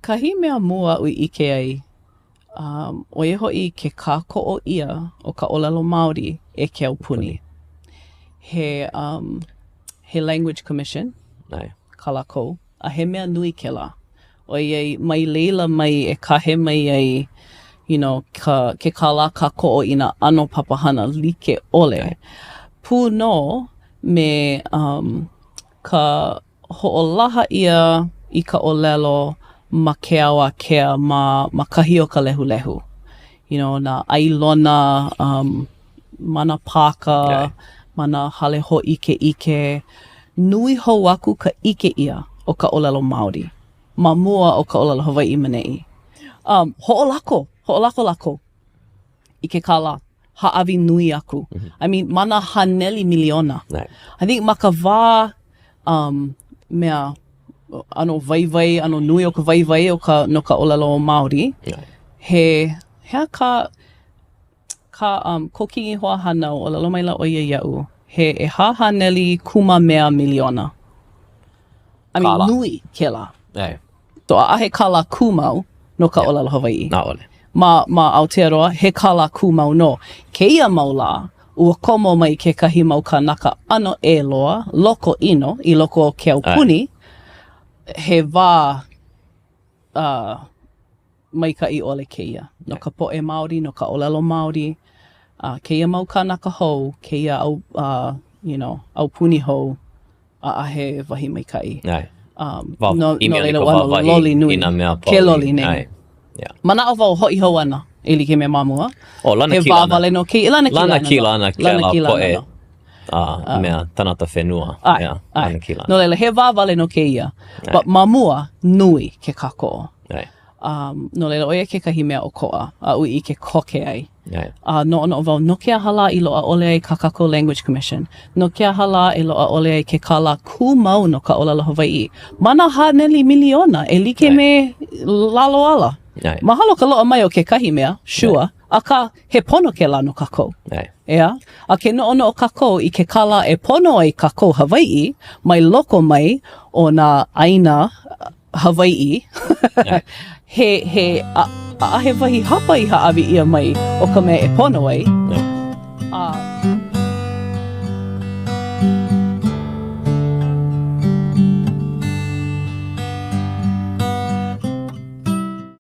Kahi mea mua aʻu i ʻike ai, um, ʻo ia hoʻi ke kākoʻo ʻia o ka ʻōlelo Māori e ke aupuni. He, um, he language commission kā lākou, a he mea nui kēlā. ʻOiai, mai laila mai e kahe mai ai, you know, ka, ke kālā kākoʻo i nā ʻano papahana like ʻole. Pū nō me um, ka hoʻolaha ʻia i ka ʻōlelo ma ke ao ākea ma, ma kahi o ka lehulehu. You know, nā ʻailona, um, ma nā pāka, ma nā hale hōʻikeʻike. Nui hou aku ka ʻike ʻia o ka ʻōlelo Māori ma mua o ka ʻōlelo Hawaiʻi ma neʻi. Um, hoʻolako, hoʻolako lākou i ke kālā, hāʻawi nui aku. Mm -hmm. I mean, ma nā haneli miliona. Right. I think ma ka wā um, mea, ʻano waiwai, ʻano nui o ka waiwai o ka, no ka ʻōlelo Māori, right. he, he aha ka, ka, um, ko Kingi hoahānau, ʻōlelo maila ʻo ia iaʻu, he 400 kumamea miliona. I mean, Kālā. nui kēlā. ʻAe. So ʻaʻahe kālā kūmau no ka ʻōlelo Hawaiʻi. ʻAʻole. Ma, ma Aotearoa, he kālā kūmau nō. Kēia mau lā, ua komo mai kekahi mau kānaka ʻano ʻē loa, loko ʻino i loko o ke aupuni, he wā, uh, maikaʻi ʻole kēia no ka poʻe Māori, no ka ʻōlelo Māori, a kēia mau kānaka hou, kēia au, uh, you know, aupuni hou, ʻaʻahe wahi maikaʻi. ʻAe. Um, Wā, no, ʻimi no ana i laila, ka ua ʻano wāwahi loli nui. i nā mea a pau Ke loli i- nei. ʻAe. Yeah. Manaʻo wau hoʻi hou ana e like me ma mua. Oh, He lanakila wā ana. wale nō kēia, lanakila ana nō. Lanakila ana kēlā Lanakila ana poʻe nō. uh, mea tangata whenua. ʻAe, Yeah, ʻae. lanakila No ana. laila, he wā wale nō kēia. ʻAe. But ma mua, nui ke kākoʻo. ʻAe. Um, no laila, ʻo ia kekahi mea ʻokoʻa aʻu i ʻike koke ai. ʻAe. A noʻonoʻo wau, no ke aha lā i loaʻa ʻole ai kā kākou Language Commission? No ke aha lā e loaʻa ʻole ai ke kālā kūmau no ka ʻōlelo Hawaiʻi? Ma nā haneli miliona e like ʻAe. me lalo ala. ʻAe. Mahalo ka loaʻa mai o kekahi mea, sure, akā, he pono kēlā no kākou. ʻAe. ʻEā? A ke noʻonoʻo kākou i ke kālā e pono ai kākou Hawaiʻi mai loko mai o nā ʻāina Hawaiʻi, he, he, a, ʻaʻahe wahi hapa i hāʻawi ʻia mai o ka mea e pono ai. A.